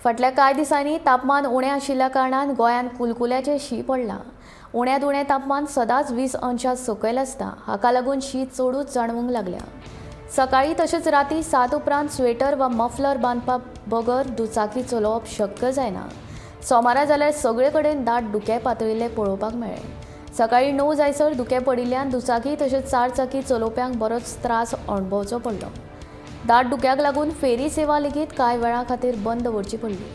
फाटल्या कांय दिसांनी तापमान उणें आशिल्ल्या कारणान गोंयांत कुलकुल्याचें शीं पडलां. उण्यांत उणें तापमान सदांच 20 अंशां सकयल आसता. हाका लागून शीं चडूच जाणवूंक लागल्या. सकाळीं तशेंच राती 7 उपरांत स्वेटर वा मफलर बांदपा बगर दुचाकी चलोवप शक्य जायना. सोमारा जाल्यार सगळे कडेन दाट धुकें पातळिल्लें पळोवपाक मेळ्ळें. सकाळीं 9 जायसर धुकें पडिल्ल्यान दुचाकी तशेंच चारचाकी चलोवप्यांक बरोच त्रास अणभवचो पडलो. दाट धुक्याक लागून फेरी सेवा लेगीत कांय वेळा खातीर बंद दवरची पडली.